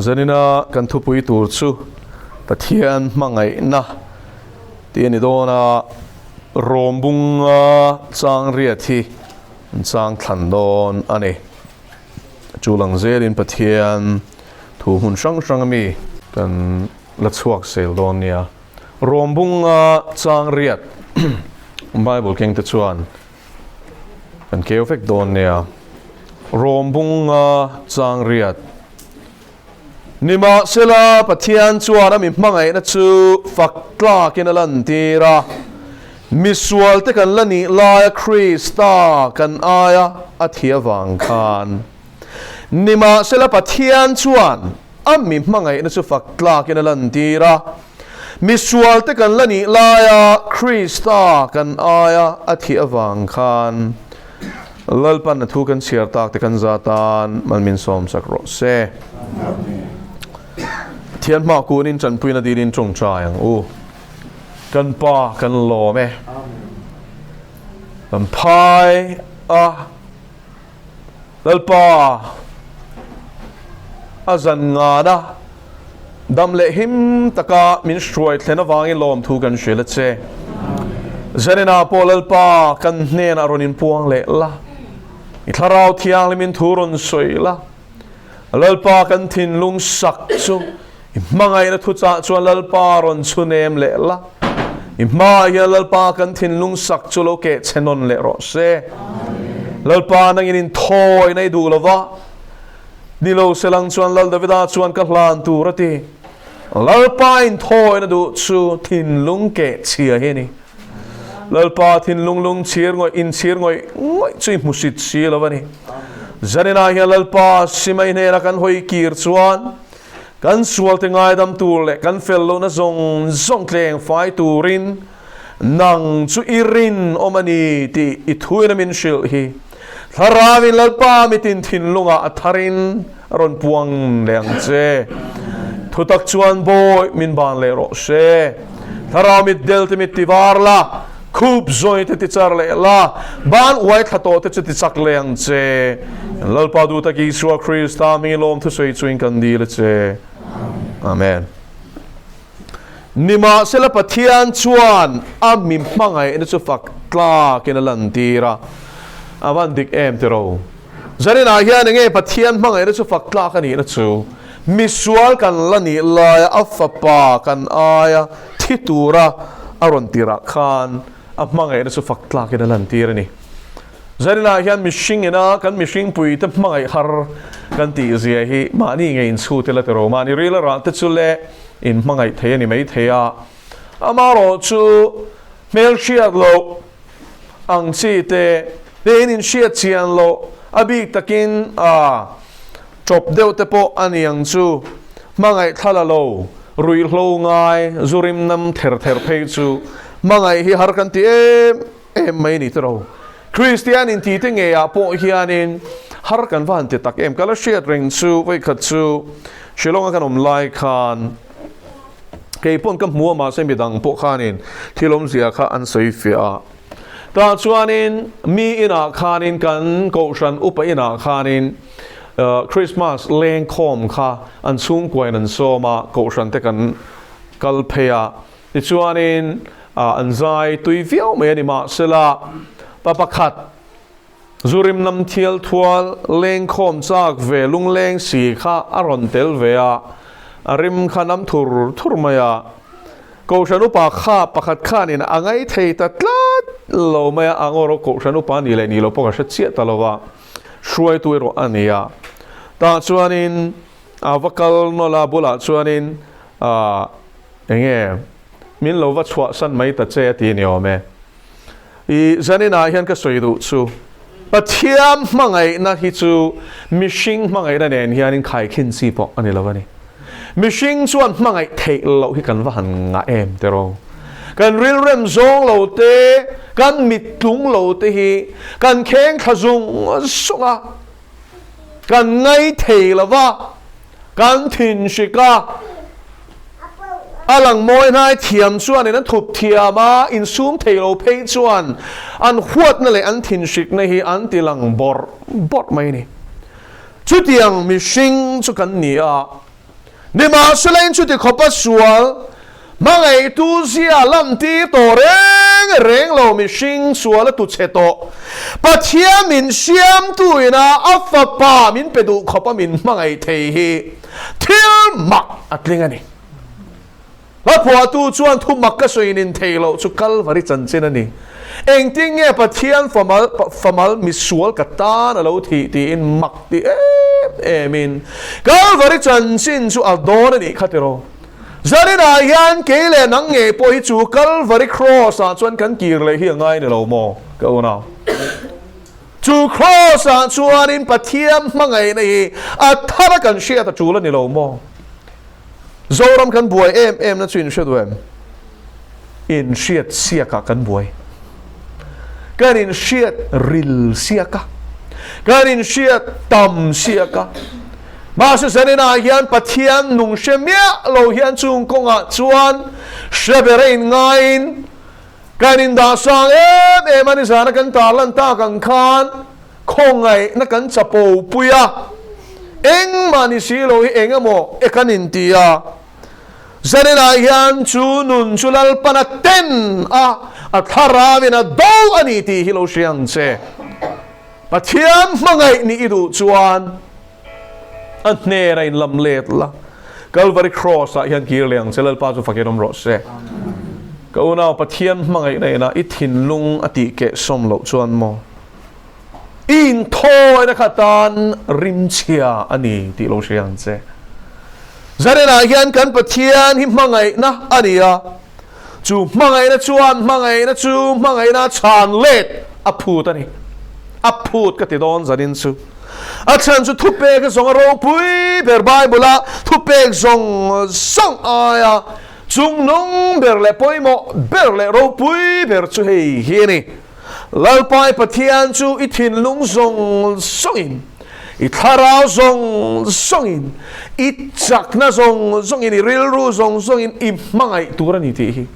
Zanina kan thupui tur chu Pathian hmangaihna tih a ni dawn a, Rawmbunga chang riat hi an chang thlan dawn a ni. Chu lang zelin Pathian thu hmun hrang hrang ami kan la chhuak sel dawn nia. Rawmbunga chang riat Bible keng te chuan kan keu vek dawn nia. Rawmbunga chang riat Nimahsela Pathian chuan a mi hmangaihna chu fak tlakin a lantir a, misualte kan la nih laia Krista kan aia a thi avang khan. Nimahsela Pathian chuan a mi hmangaihna chu fak tlakin a lantir a, misualte kan la nih laia Krista kan aia a thi avang khan. Lalpan a thu kan chhiar tak te kan za tan mal min sawm sak rawh se. Pathian hma kunin tanpuina dilin tawngtai ang u. Kan pa kan lawm e. Kan phai a Lalpa a zan ngana dam leh him taka min hruai thlen avangin lawmthu kan hrilh a che. Zanina pawh Lalpa kan hnenah rawn inpuang leh la, i Thlarau Thianghlimin thu rawn sawi la, Lalpa kan thinlung sak chu i hmangaihna thuchah chuan Lalpa rawn chhunem leh la, i hmaah hian Lalpa kan thinlung sak chu lo keh chhe nawn leh rawh se. Lalpa nangin inthawi na i duh lova, Ni lo se lang chuan Lal Davida chuan ka hlan tur a ti. Lalpa inthawina duh chu thinlung keh chhia hi a ni. Lalpa thinlung lung chhir ngawih inchhir ngawih ngawih chu i hmusit si lo a ni. Zaninah hian Lalpa Simai hnena kan hawi kir chuan kan sualte ngaidam tur leh kan fel lohna zawng zawng tleng fai turin Nang chu i rinawm a ni tih i thuin a min hrilh hi. Thlarauin Lalpa mitin thinlungah a tharin a rawn puang leh ang che. Thutak chuan bawi min ban leh rawh se. Thlarau mit del te mit ti var la, khup zawi te ti char leh la, ban uai thla tawh te chu ti chak leh ang che. Lalpa duhtak Isua Krista hmingin lawm thusawi chuin kan dil a che. Amen. Nimahsela Pathian chuan a mi hmangaihna chu fak tlakin a lantir a, a van dik em tiro. Zaninah hian enge Pathian hmangaihna chu fak tlak a nihna chu misual kan la nih laia a fapa kan aia thi tura a rawn tirah khan a hmangaihna chu fak tlakin a lantir a ni. Zaninah hian mihring ina kan mihring puite hmangaih har kan tih zia hi mahni nge inchhut ila tiraw? Mahni ril a rah te chu le in hmangaih thei a ni mai thei a, amarawh chu hmelhriat loh ang chi te te in inhriat chian loh a bik takin a chawp deuh te pawh a ni ang chu hmangaih thla la lo, ruihhlo ngai, zu rim nam ther ther phei chu hmangaih hi har kan ti em em mai ni tiraw. Kristian inti te ngeiah pawh hianin har kan va han ti tak em. Ka la hriat reng chu vawikhat chu Shillong a kan awm lai khan kei pawn ka hmu a mahse midang pawh khanin thil awmzia kha an sawi fiah a. Tah chuanin mi inah khanin kan kohhran upa inah khanin Christmas lengkhawm kha an chhungkuain an sawm a, kohhran te kan kal phei a. Tichuanin an zai tui viau mai a ni mahsela pa pakhat Zurim lam thial thual lengkhawm chak ve lungleng si kha a rawn tel ve a, a rim kha nam thur thur mai a. Kohhran upa kha pakhat khanin a ngai thei ta tlat lo mai a, a ngawr aw Kohhran upa ni leh ni lo pawh ka hre chiah ta lo va, hruaitu erawh a ni a. Tah chuanin a va kal nawlh a, bulah chuanin ahh enge min lo va chhuahsan mai ta che a ti ni awm e. I zaninah hian ka sawi duh chu Pathian hmangaihna hi chu mihring hmangaihna nen hianin khaikhin chi pawh a ni lo a ni. Mihring chuan hmangaih theih loh hi kan va han ngah em tiraw? Kan rilrem zawng lo te, kan mittlung lo te hi kan kheng thla zung zung a, kan ngaithei lo va, Kan thin hrik a, a lang mawi hnai thiam chuanin an thup thiam a, insum thei lo phei chuan an huatna leh an thin hrikna hi an ti lang bawrh bawrh mai a ni. Chutiang mihring chu kan ni a, Nimahsela in chuti khawpa sual hmangaihtu zia lantir tawh reng reng lo mihring sual a tu chhe tawh. Pathian min siamtu ina a fapa min pe duh khawpa min hmangaih thei hi thil mak a tling a ni. Hla phuahtu chuan thu mak ka sawi nin thei loh chu Kalvari chanchin a ni. Engtin nge Pathian famal famal misual ka tan a lo thih tiin mak ti em emin Kalvari chanchin chu a dawn a nih kha tiraw. Zaninah hian kei leh nang ngei pawh hi chu Kalvari Cross ah chuan kan kir leh hi a ngai ni lo maw ka unau. Chu Cross ah chuanin Pathian hmangaihna hi a thar a kan hriat a tul a ni lo maw. Zoram kan buai em em na chu in hre duh em? In hriat siak ah kan buai. Kan in hriat ril siak a. Kan in hriat tam siak a. Mahse zanin ah hian Pathian nung hre miah lo hian chung kawngah chuan hre ber a in ngaiin kan in dah sang em em a ni zana kan tarlan tak ang khan Khawngaihna kan chapo pui a, engmah ni si lo hi eng emaw e kan inti a. Zaninah hian chu nun chu Lalpan a ten a, a thlarauin a do a ni tih hi lo hria ang che. Pathian hmangaih nih i duh chuan a hnenah inlam let la, Kalvari Cross-ah hian kir leh ang che, Lalpa chu fakin awm rawh se. Ka unau, Pathian hmangaihna inah i thinlung a tihkehsawm loh chuan maw? I inthawina kha tan rimchhia a ni tih lo hria ang che. Zaninah hian kan Pathian hi hmangaihna a ni a, chu hmangaihna chuan hmangaihna chu hmangaihna chhan let a phut a ni. A phut ka ti dawn zanin chu. A chhan chu thupek a zawng a ropui ber Bible-a thupek zawng zawng aia chungnung ber leh pawimawh ber leh ropui ber chu hei hi a ni. Lalpai Pathian chu i thinlung zawng zawngin, i thlarau zawng zawngin, i chakna zawng zawngin, i rilru zawng zawngin i hmangaih tur a ni tih hi.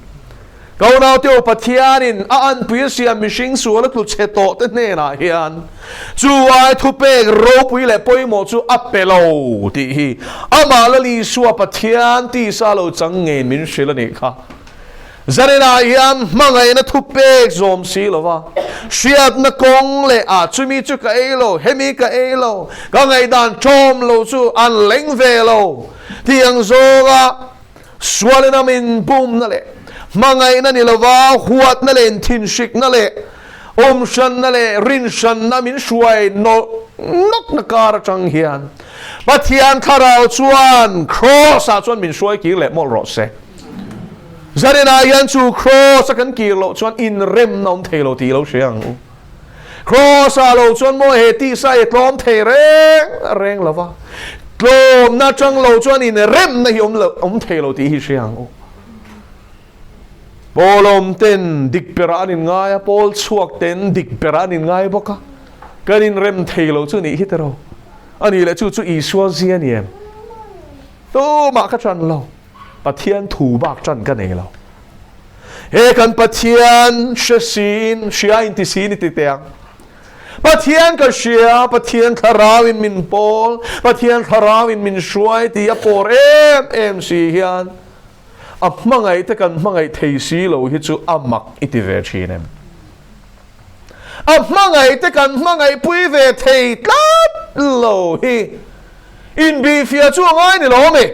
Ka unaute u, Pathianin a anpui a siam mihring sual a tlu chhe tawh te hnenah hian chu ai thupek ropui leh pawimawh chu a pe lo tih hi amah Lal Isua Pathian tisa lo chang ngeiin min hrilh a nih kha. Zaninah hian hmangaihna thupek zawm si lova, hriatna kawng leh ah chumi chu ka ei lo, hemi ka ei lo, ka ngaihdan ṭawm lo chu an leng ve lo tih ang zawnga sualin a min bumna leh hmangaihna ni lova huatna leh inthinhrikna leh awmhranna leh rinhranna min hruai nawlh nawkna kar aṭang hian Pathian thlarau chuan Kraws-ah chuan min hruai kir leh mawlh rawh se. Zaninah hian chu Kraws a kan kir loh chuan inremna awm thei lo tih lo hria ang u. Kraws ah lo chuan maw he tisa hi tlawm thei reng reng lo va, tlawmna atang lo chuan inremna hi awm lo awm thei lo tih hi hria ang u. Pawl awm ten dik berah an inngai a, pawl chhuak ten dik berah an inngai bawk a, kan inrem thei lo chu nih hi tiraw? A nih leh chu chu Isua zia ni em? Tumah ka ṭan lo. Pathian thu bak ṭan ka nei lo. He kan Pathian hre siin, hria in ti siin i ti teh ang. Pathian ka hria, Pathian thlarau in min pawl, Pathian thlarau in min hruai ti a pawr em em si hian a hmangaih te kan hmangaih thei si lo hi chu a mak i ti ve ṭhin em? A hmangaih te kan hmangaih pui ve thei tlat lo hi inbihfiah chu a ngai ni lo ami?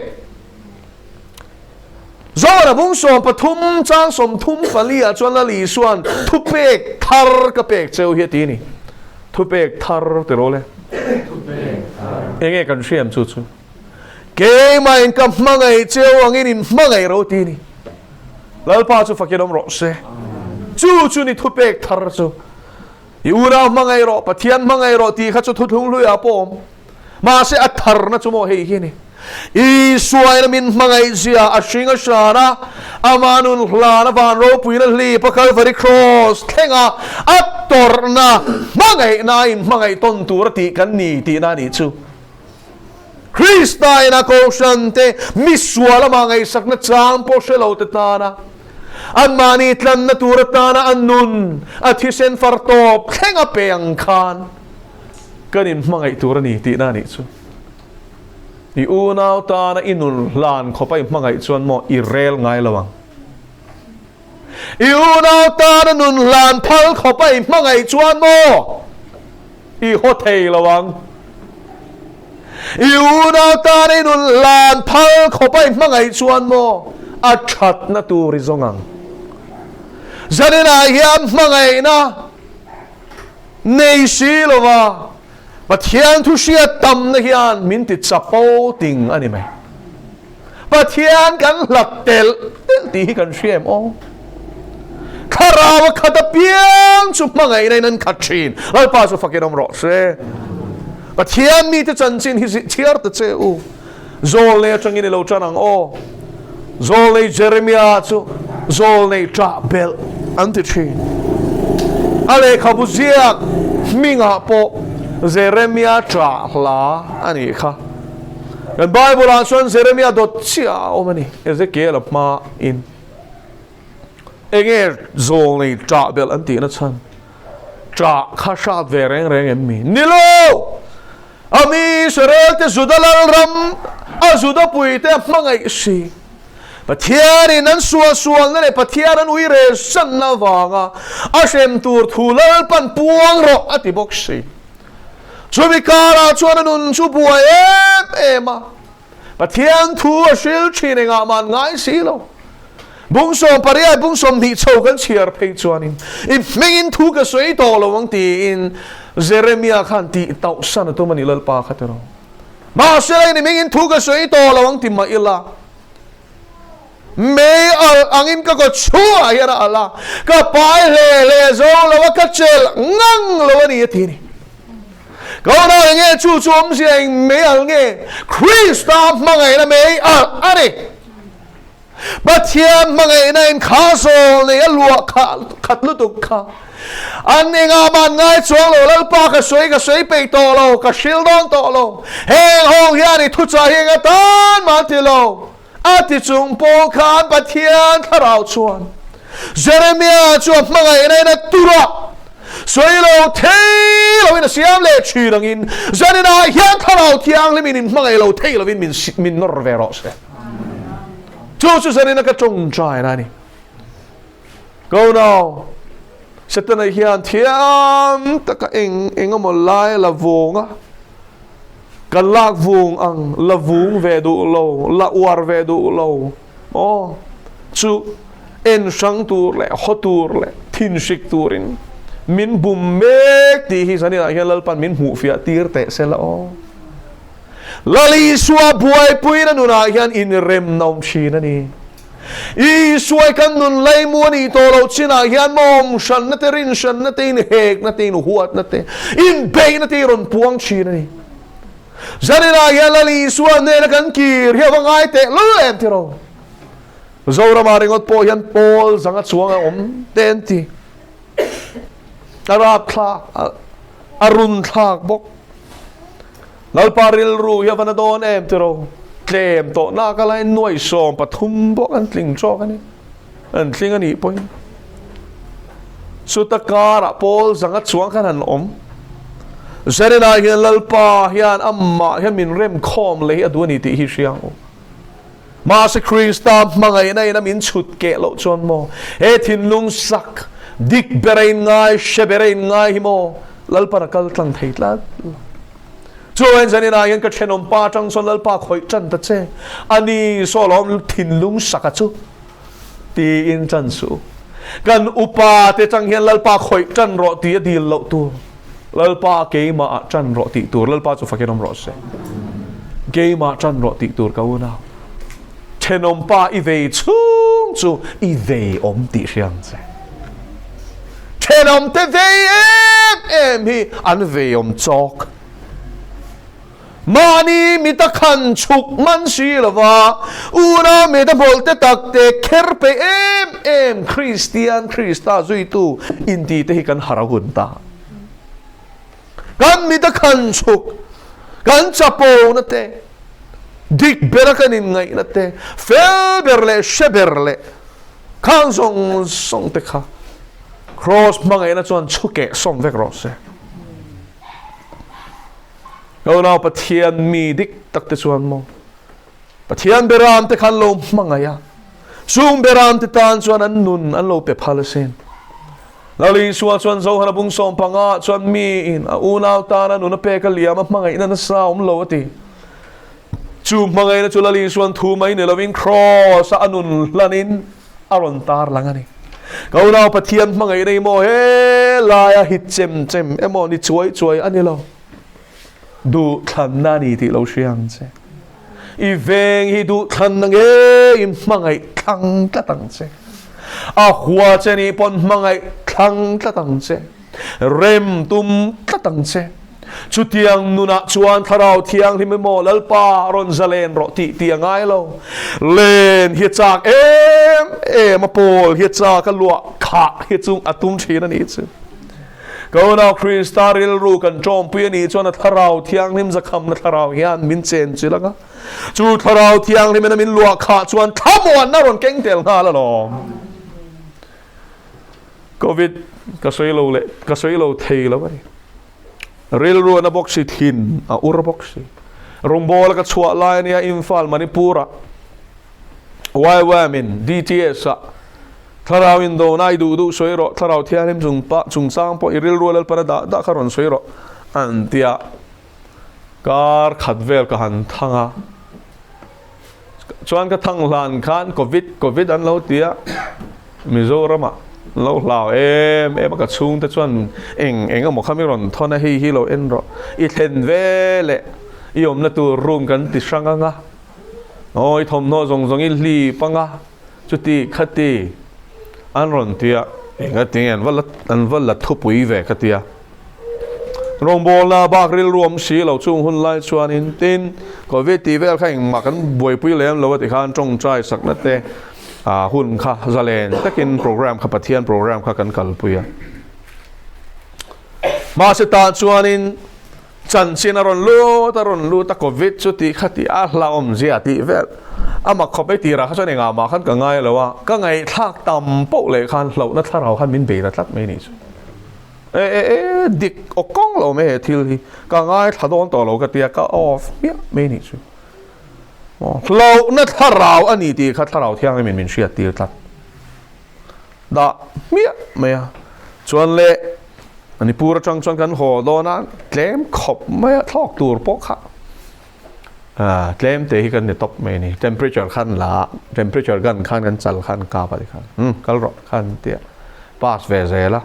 Zohana bung 13 chang 34 ah chuan Lal Isua'n thupek thar ka pek cheu hi a ti a ni. Thupek thar ti rawh le. Enge kan hriam chu chu? Keimahin ka hmangaih cheu angin in hmangaih ro ti a ni. Lalpa chu fakin awm rawh se. Chu chu ni thupek thar chu. I unau hmangaih rawh, Pathian hmangaih rawh tih kha chu thuthlung hluiah pawh awm. Mahse a tharna chu maw hei hi a ni. Isuaina min hmangaih zia a hring a hran a, ama nun hlan a van ropuina hlip a Calvary Cross thlenga a tawrhna hmangaihna a inhmangaih tawn tur a tih kan ni tihna a nih chu. Krista ina Kohhran te misual ama ngaihsakna chang pawh hre lo te tana anmahni tlanna tur atana a nun a thisen far tawp thleng a pe ang khan kan inhmangaih tur a ni tihna a nih chu. I unau tana i nun hlan khawpa i hmangaih chuan maw i rel ngai lo ang. I unau tana nun hlan phal khawpa i hmangaih chuan maw i haw thei lo ang. I unau tana i nun hlan phal khawpa i hmangaih chuan maw a thatna tur i zawng ang. Zaninah hian hmangaihna nei si lova Pathian thu hriat tamna hian min ti chapo ting a ni mai. Pathian kan hlat telh telh tih hi kan hria em aw? Thlarau a khat apiang chu hmangaihna in an khat thin. Lalpa chu fakin awm rawh se. Pathian mite chanchin hi chhiar ta che u. Zawlnei atangin i lo tan ang aw. Zawlnei Jeremia chu zawlnei ṭah belh an ti ṭhin. A lehkhabu ziak hmingah pawh Jeremia ṭah hla a nih kha. Kan Bible-ah chuan Jeremia dawt chiah a awm a ni, Ezekiel-a hmain. Enge zawlnei ṭah belh an tihna chhan? Ṭah kha hrat ve reng reng em mi? Ni lo! A mi Israel-te Juda lalram a Juda puite a hmangaih si. Pathianin an suahsualna leh Pathian an ui rel sanna avanga a hrem tur thu Lalpan puang rawh a ti bawk si. Chumi karah chuan a nun chu buai em em a. Pathian thu a hril thin engah mah an ngai si lo. Bung 18, bung 20 chho kan chhiar phei chuanin i hmingin thu ka sawi tawh lo ang tiin Jeremia khan tih tauh san a tum a ni Lalpa kha tiraw. Mahse la in i hmingin thu ka sawi tawh lo ang ti mah ila mei alh angin ka kaw chhuah hian a alh a, ka pai hle hle zo lo a, ka chelh ngang lo a ni a ti a ni. Ka unau eng nge chu chu awmzia eng mei alh nge? Krista hmangaihna mei alh a ni. Pathian hmangaihna in kha zawl nei a luah khat lutuk kha. An engah mah an ngai chuang lo, Lalpa ka sawi ka sawi peih tawh lo, ka hril dawn tawh lo. Heng hawng hian i thuchah hi enga tan mah an ti lo. A ti chung pawh khan Pathian thlarau chuan Jeremia chu a hmangaihna in a tur a, sawi lo thei loin a siam leh thin angin zaninah hian thlarau thianghlimin in hmangaih lo thei lovin min nawr ve rawh se. Chu chu zanina ka tawngtai na a ni. Go now. Setana hian thiam taka eng eng emaw lai la vung a, ka lak vung ang, la vung ve duh lo, la uar ve duh lo, aw, chu en hrang tur leh haw tur leh thinhrik turin min bum mek tih hi zaninah hian Lalpan min hmuhfiah tir teh se la aw. Lal Isua buaipuina nunah hian inremna awm thin a ni. Isua kan nun laimu a nih tawh loh chinah hian mawm hranna te, rin hranna te, inhekna te, inhuatna te, inbeihna te i rawn puang thin a ni. Zaninah hian Lal Isua hnena kan kir hi a va ngai teh lul em tiraw? Zoramah ringawt pawh hian pawl zanga chuang a awm te an ti. A rapthlak, a runthlak bawk. Lalpa rilru hi a va na dawn em tiraw? Tlem tawh nak a lain nuai 13 pawh kan tling tawk a ni. An tling a nih pawhin. Chuta karah pawl zanga chuang khan han awm. Zarinah hian Lalpa hian amah hian min rem khawm leh hi a duh a ni tih hi hria ang u. Mahse Krista hmangaihna in a min chhut keh loh chuan maw he thinlung sak dik ber a in ngai, hre ber a in ngai hi maw Lalpan a kal tlang thei tlat lo. Chuan zaninah hian ka thenawm pa atang chuan Lalpa khawih tan ta che, a ni saw lawm thinlung sak a chu tiin tan suh. Kan upa te tang hian Lalpa khawih tan rawh ti a dil loh tur. Lalpa keimah ah tan rawh tih tur Lalpa chu fakin awm rawh se. Keimah tan rawh tih tur ka unau. Thenawm pa i vei chhung chu i vei awm tih hria ang che. Thenawm te vei em em hi an vei awm chawk. Mahni mita khan chhuk man si lova, unau mita bawlhte takte kher pe em em Kristian Krista zuitu inti te hi kan har a hun ta. Kan mita khan chhuk, kan chapo na te, dik bera kan inngaihna te, fel ber leh hre ber leh khang zawng zawng te kha Kraws hmangaihna chuan chhukeh sawm vek rawh se. Ka unau Pathian mi dik tak te chuan maw Pathian beram te kha an lo hmangaih a, chung beram te tan chuan an nun an lo pe phal asin. Lal Isua chuan Zohana bung 15 chuan miin a unau tana nun a pek a liam a hmangaihna nasa awm lo a ti. Chu hmangaihna chu Lal Isuan thu mai ni lovin Kraws-a a nun hlanin a rawn tar lang a ni. Ka unau Pathian hmangaihna hi maw he laia hit chem chem emaw ni chuai chuai a ni lo. Duhthlanna a ni tih lo hria ang che. I veng hi duhthlanna ngeiin hmangaih thlang tlat ang che. A hua che nih pawn hmangaih thlang tlat ang che. Rem tum tlat ang che. Chutiang nunah chuan Thlarau Thianghlim emaw Lalpa rawn za len rawh tih tih a ngai lo. Len hi a chak em em a, pawl hi a chak a, luah khah hi chu a tum thin a nih chu. Ka unau Krista rilru kan tawmpui a nih chuan a Thlarau Thianghlim zakhamna Thlarau hian min chen chilh ang a. Chu Thlarau Thianghlimin a min luah khah chuan thlamuanna rawn keng tel nghal alawm. Covid ka sawi lo leh ka sawi lo thei lo a ni. Rilru a na bawk si, thin a ur bawk si. Rawngbawla ka chhuah lai a nia Imphal Manipur-ah YWAM in DTS-ah Thlarau indona i duh duh sawi rawh, Thlarau Thianghlim chung pah chungchang pawh i rilru a Lalpan a dah dah kha rawn sawi rawh an ti a. Kar khat vel ka han thang a. Chuan ka thang hlan khan Covid Covid an lo ti a, Mizoramah an lo hlau em em a, ka chhungte chuan eng eng emaw kha mi rawn thawn a, hei hi lo en rawh, i thlen ve leh i awmna tur room kan ti hrang ang a, aw i thawmhnaw zawng zawng i hlip ang a, chuti khati an rawn ti a, engati nge an va la an va la thupui ve ka ti a. Rawngbawlna bak rilru awm si lo chung hun lai chuanin tin Covid tih vel kha engmah kan buaipui lem lo a ti khan tawngtai sakna te hun kha zalen takin program kha Pathian program kha kan kalpui a. Mahse tah chuanin chanchin a rawn lut a rawn lut a Covid chu tih kha tih a hlauhawm zia tih vel a mak khawp mai tirah kha chuan engah mah khan ka ngai lo a, ka ngaihthlak tam poh leh khan hlauhna thlarau khan min bei ta tlat mai a nih chu. E e e dik aw kawng lo mai he thil hi ka ngaithla dawn tawh lo ka tia ka off hmiah mai nih chu hlauhna thlarau a ni tih kha thlarau thianghlim in min hriat tir tlat dah hmiah mai a chuan le Manipur atang chuan kan haw dawn a tlem khawp mai a thlawk tur pawh kha tlem te hi kan ni tawp mai a ni temperature khan la temperature gun khan kan chal khan kap a ti khan kal rawh khan tia pass ve zel a.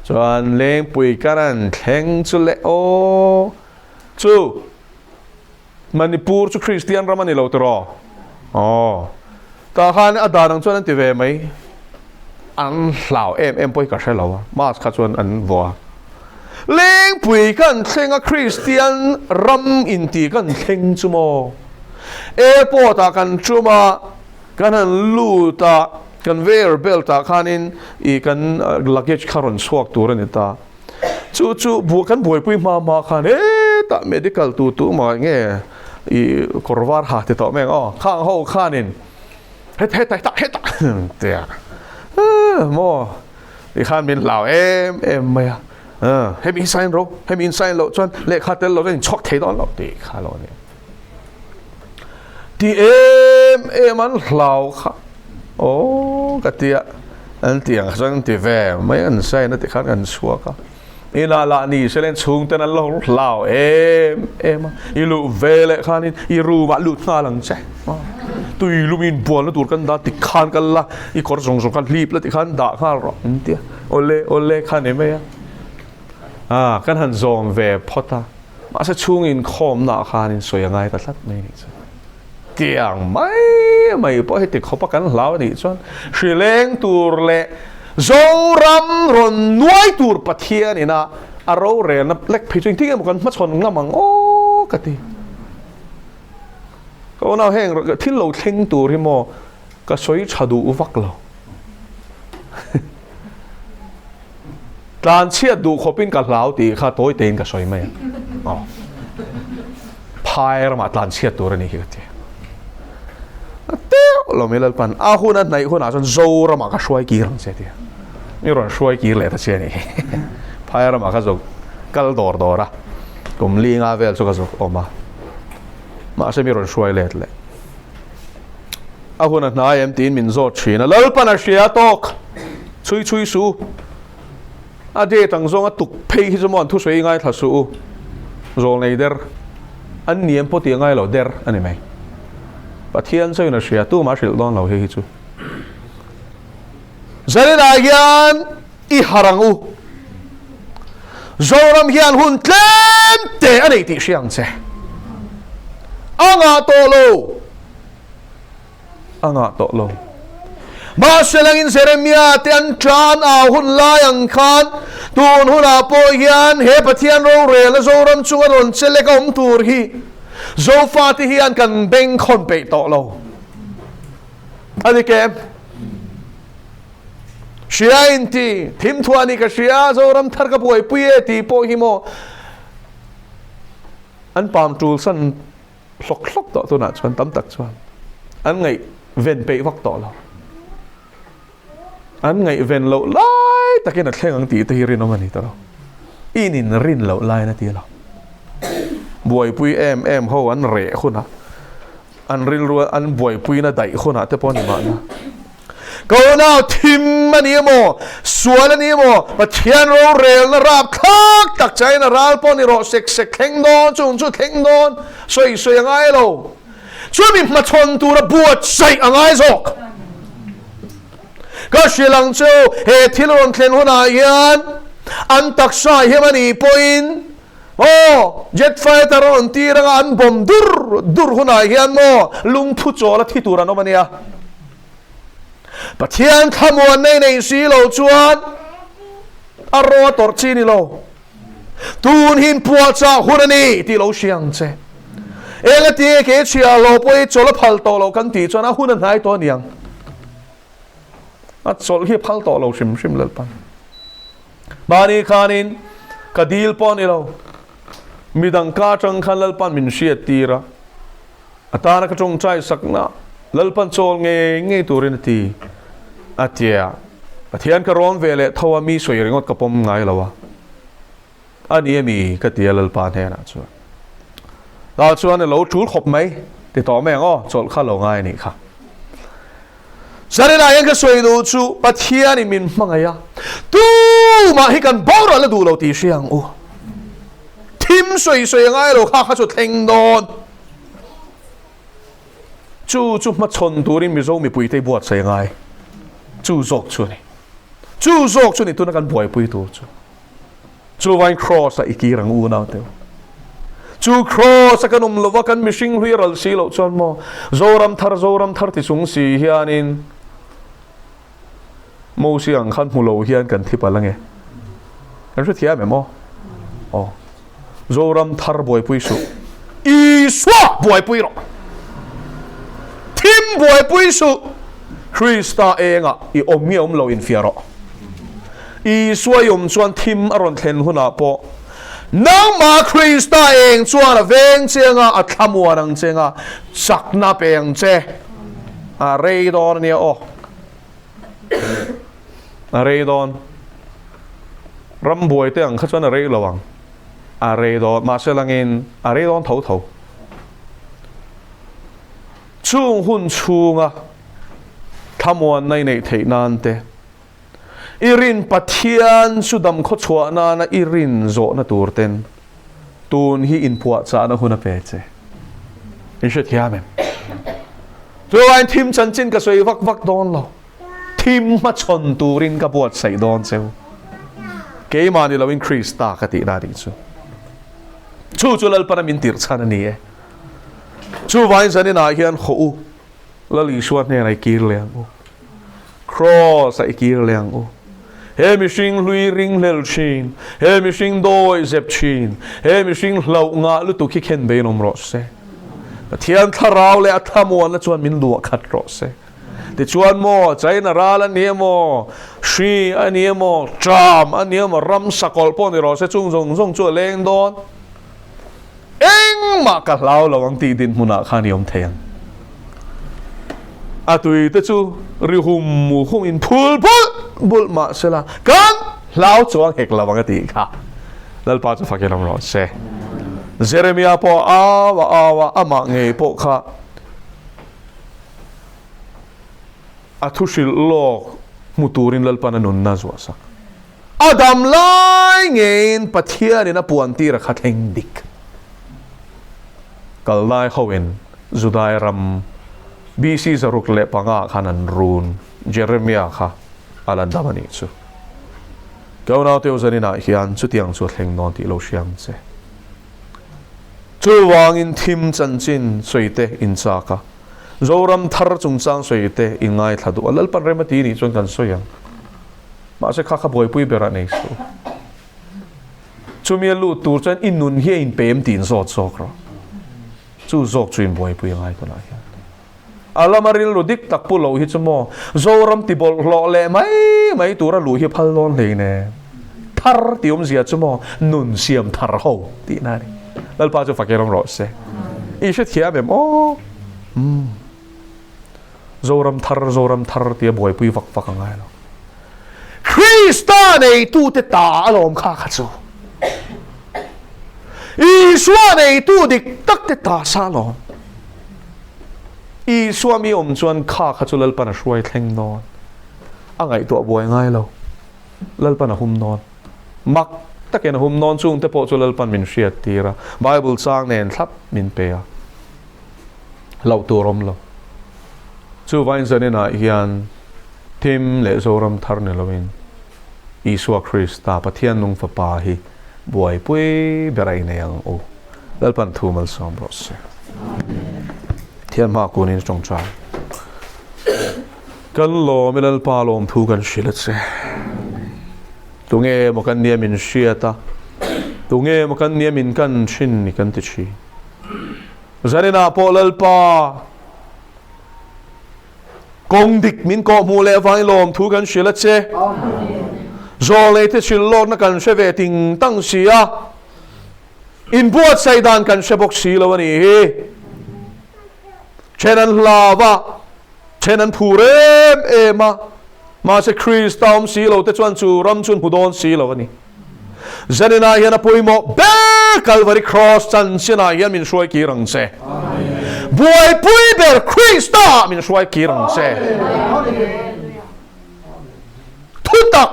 Chuan Lengpui kan an thleng chu le aw chu Manipur chu Kristian ram a ni lo tiraw? Aw tah khan a dan ang chuan an ti ve mai an hlau em em pawh hi ka hre lo a mask kha chuan an vuah a Lengpui kan thleng a Kristian ram inti kan thleng chu maw airport ah kan tum a kan han lut a Conveyor belt ah khanin ih kan luggage kha rawn chhuak tur a ni ta. Chu chu bu kan buaipui hma hma khan hetah medical tu tu mah nge ih kawr var ha ti tawh mai ang aw khang ho khanin het hetah hetah hetah tia maw ti khan min hlau em em mai a hemi hi sign ro hemi in sign loh chuan lehkha tel lo chuan in chhuak thei dawn lo tih kha lo a ni. Ti em em an hlau kha aw ka tia an ti ang chuan an ti ve mai an sign a ti khan kan chhuak a inah lah ni se len chhung ten an lo hlau em em a i luh ve leh khanin i room ah lut nghal ang che tui lum in bualna tur kan dah ti khan kal la i kawr zawng zawng khan hlip la ti khan dah nghal rawh an tia awle awle kha ni mai a a kan han zawm ve phawt a. Mahse chhung inkhawmna ah khan in sawi a ngai ta tlat mai anih chuan tiang mai mai pawh heti khawpa kan hlau anih chuan hrileng tur leh Zoram rawn nuai tur Pathian ina a rorelna lek phei chu engtin nge maw kan hmachhawn ngam ang aw ka ti. Ka unau heng thil lo thleng tur hi maw ka sawi tha duh vak lo. Tlan chhiat duh khawpin ka hlau tih kha tawi tein ka sawi mai a. Aw. Phai ramah tlan chhiat tur a ni hi ka ti. A teuh lo mai Lalpan a hun a hnaih hunah chuan Zoramah ka hruai kir ang che tia. Mi rawn hruai kir leh ta che a ni hi. Phai ramah ka zo kal dawr dawr a. Kum li nga vel chu ka zuk awm a. Mahse mi rawn hruai let leh. A hun a hnai em tiin min zawt thin a, Lalpan a hria tawk! Chhui chhui su. A date ang zawng a tuk phei hi chu maw an thusawi ngaithla suh u. Zawl nei der. An ni em pawh tih a ngai lo der a ni mai. Pathian chuan a hria tumah a hrilh dawn lo hei hi chu. Zaninah hian i harh ang u. Zoram hian hun tlem te a nei tih hria ang che. A ngah tawh lo. A ngah tawh lo. Mahse langin Jeremia te an tan au hun lai ang khan tun hunah pawh hian he Pathian rorelna Zoram chunga rawn che lek a awm tur hi Zofate hian kan bengkhawn peih tawh lo. A ni kem. Hria in ti, thim thuah ni ka hria, Zoram thar ka buaipui e tih pawh hi maw an pam tul san hlawk hlawk tawh tunah chuan tam tak chuan an ngaih ven peih vak tawh lo. An ngaih ven loh lai takin a thleng ang tih te hi rinawm a ni ta lo. In in rin loh laiin a ti lo. Buaipui em em ho an reh hunah An rilru an buaipuina daih hunah te pawh a ni mahna. Ka unau thim a ni emaw, sual a ni emaw, Pathian rorelna rap thlak tak chain a ral pawh ni rawh sek sek thleng dawn, chung chu thleng dawn, sawi sawi a ngai lo. Chumi hmachhawn tura buatsaih a ngai zawk. Ka hrilh ang chu he thil rawn thlen hunah hian an taksa hiam a nih pawhin Aw, jet fighter a rawn tir anga an bomb dur dur hunah hian maw lungphu chawl a thi tur an awm a nia. Pathian thlamuan nei nei si lo chuan a raw a tawrh chi ni lo. Tun hi inpuahchah hun a ni tih lo hria ang che. Eng atinge ke chhia lo pawh hi chawl a phal tawh lo kan tih chuan a hun a hnai tawh a niang. A chawlh hi a phal tawh lo hrim hrim Lalpan. Mahni khanin ka dil pawh a ni lo. Midang ka atang khan Lalpan min hriat tir a, a tana ka tawngtai sakna Lalpan chawl ngei ngei turin a ti a tia. Pathian ka rawn ve leh tho a, mi sawi ringawt ka pawm ngai lo a. A ni ami ka ti a Lalpa hnenah chuan. Tah chuan a lo tul khawp mai ti tawh mai ang aw, chawlh kha lo ngai a nih kha. Zaninah hian ka sawi duh chu Pathianin min hmangaih a, tumah hi kan boral a duh lo tih hria ang u. Thim sawi sawi a ngai lo kha kha chu thleng dawn. Chu chu hmachhawn turin Mizo mipuite hi buatsaih a ngai. Chu zawk chu a ni. Chu zawk chu ni tuna kan buaipui tur chu. Chuvain Kraws a i kir ang unau teu. Chu Kraws a kan awm lova kan mihring hlui a ral si loh chuan maw Zoram thar Zoram thar ti chung si hianin Mosi ang khan hmu lo hian kan thi palh ange. Kan hrethiam em aw? Aw. Zoram thar buaipui suh. Isua buaipui rawh. Thim buaipui suh. Krista engah i awm nge awm lo infiah rawh. Isua i awm chuan thim a rawn thlen hunah pawh nangmah Krista eng chuan a veng che anga a thlamuan ang che anga chakna pe ang che. A rei dawn a nia aw. A rei dawn. Rambuai te ang kha chuan a rei lo ang. A rei dawn. Mahse langin a rei dawn tho tho. Chung hun chhunga thlamuanna i neih theih nan te, i rin Pathian chu dam khawchhuah nana i rin zawhna tur ten tun hi inpuahchahna hun a pe che. In hrethiam em? Chuvain thim chanchin ka sawi vak vak dawn lo. Thim hmachhawn turin ka buatsaih dawn cheu. Keimah ni loin Krista ka tihna a nih chu. Chu chu Lalpana min tirh chhan a ni e. Chuvain zaninah hian haw u, Lal Isua hnenah i kir leh ang u. Kraws-ah i kir leh ang u. He mihring hlui ringhlel thin, he mihring dawi zep thin, he mihring hlauh ngah lutuk hi khen bein awm rawh se. Pathian thlarau leh a thlamuanna chuan min luah khat rawh se. Tichuan maw, China ral a ni emaw, hri a ni emaw, ṭam a ni emaw, ram sakawlh pawh ni rawh se, chung zawng zawng chu a leng dawn. Engmah ka hlau lo ang tih dinhmunah khan i awm thei ang. A tui te chu ri hum hum in phul bulh bulh mah se la, kan hlau chuang hek lo ang a tih kha. Lalpa chu fakin awm rawh se. Jeremia pawh a au a au a, amah ngei pawh kha a thu hrilh lawk hmu turin Lalpan a nunna a zuahsak. A dam lai ngeiin Pathianin a puan tir a kha thleng dik. Kaldai hoin Judai ram BC 605 ah khan an run Jeremia kha a la dam a nih chu. Ka unaute u zaninah hian chutiang chu a thleng dawn tih lo hria ang che. Chuvangin thim chanchin sawite inchak a, Zoram thar chungchang sawite i ngaithla duh a, Lalpan rem a ti nih chuan kan sawi ang. Mahse kha kha buaipui berah nei suh. Chumi a lut tur chuan i nun hi a inpem tih in zawt zawk rawh. Chu zawk chu in buaipui a ngai tunah hian. A lama rilru dik tak pu lo hi chu maw Zoram ti bawlhhlawh leh mai mai tura luh hi phal dawn hlei nen. Thar tih awmzia chu maw nun siam thar ho tihna a ni. Lalpa chu fak i ram rawh se. I hrethiam em aw? Umm. Zoram thar, Zoram thar tia buaipui vak vak a ngai lo. Krista neitute ta alawm kha kha chu. Isua neitu dik tak te ta sa alawm. Isua mi awm chuan kha kha chu Lalpan a hruai thleng dawn. A ngaihtuah buai ngai lo. Lalpan a hum dawn. Mak takin a hum dawn chungte pawh chu Lalpan min hriat tir a. Bible chang nen thlap min pe a. Hlauh tur awm lo. Chuvain zaninah hian Thim leh Zoram thar ni loin Isua Krista, Pathian nung Fapa hi buaipui ber a inei ang u. Lalpan thu malsawm rawh se. Thian hma kunin a tawngtai. Kan lawm i Lalpa lawm thu kan hrilh a che. Tunge maw kan nia min hriat a, tunge maw kan nia min kan thin ni kan ti thin. Zaninah pawh Lalpa kawng dik min kawh hmuh leh vangin lawmthu kan hrilh a che. Zawlneite hrilh lawkna kan hre ve ting tang si a, inbuatsaih dan kan hre bawk si lo a nih hi. Then an hlau a, then an phur em em a, mahse Krista awm si lo te chuan chu ram chu an hmu dawn si lo a ni. Zaninah hian a pawimawh ber Kalvari Cross chanchinah hian min hruai kir ang che. Buaipui ber Krista min hruai kir ang che. Thutak,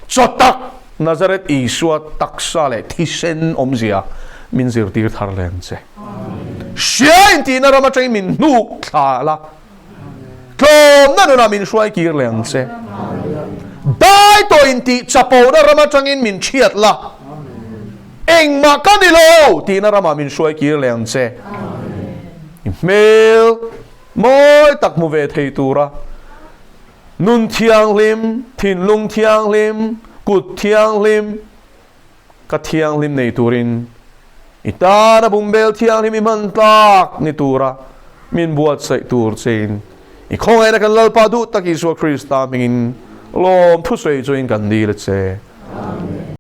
chawtak, Nazareth Isua taksa leh thisen awmzia min zirtir thar leh ang che. Hria intihna ram atangin min hnuk thla la. Tlawmna nunah min hruai kir leh ang che. Dai tawh intih chapona ram atangin min thiat la. Engmah ka ni lo tihna ramah min hruai kir leh ang che. I hmel mawi tak hmu ve thei tura nun thianghlim, thinlung thianghlim, kut thianghlim, Ka thianghlim nei turin i tana bungbel thianghlim i hman tlak ni tura min buatsaih tur chein i khawngaihna kan Lalpa duh tak Isua Krista hmingin lawm thusawi chuin kan dil a che.